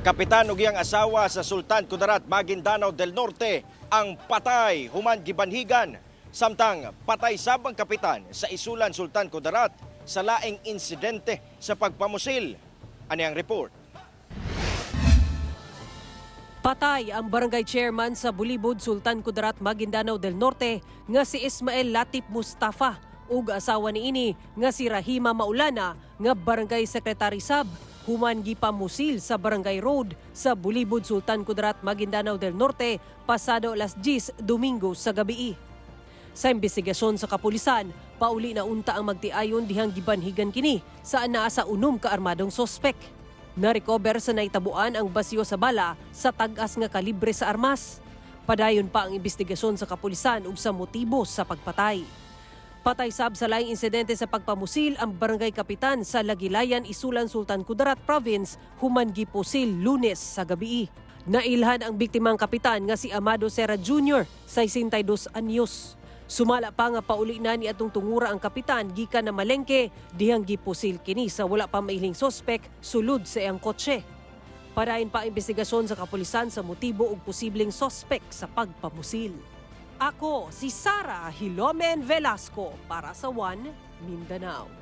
Kapitan ug iyang asawa sa Sultan Kudarat, Maguindanao del Norte ang patay human gibanhigan. Samtang patay sab ang kapitan sa Isulan, Sultan Kudarat sa laing insidente sa pagpamusil. Ani ang report. Patay ang barangay chairman sa Bulibod, Sultan Kudarat, Maguindanao del Norte nga si Ismael Latip Mustafa ug asawa niini nga si Rahima Maulana nga barangay secretary sab human gipamusil sa Barangay Road sa Bulibod, Sultan Kudarat, Maguindanao del Norte pasado alas 10 Domingo sa gabii. Sa investigasyon sa kapulisan, pauli na unta ang magtiayon dihang gibanhigan kini sa anaa sa 6 ka armadong sospek. Na-recover sa naitabuan ang basyo sa bala sa tag-as nga kalibre sa armas. Padayon pa ang investigasyon sa kapulisan ug sa motibo sa pagpatay. Patay sab sa laing insidente sa pagpamusil ang barangay kapitan sa Lagilayan, Isulan, Sultan Kudarat Province human gipusil Lunes sa gabii. Nailhan ang biktimang kapitan nga si Amado Serra Jr., 62 anyos. Sumala pa nga pauli na ni atong tungura ang kapitan gikan na malengke dihang gipusil kini sa wala pa mailhing sospek sulod sa iyang kotse. Padayon pa ang investigasyon sa kapulisan sa motibo ug posibleng sospek sa pagpamusil. Ako si Sara Hilomen Velasco para sa One Mindanao.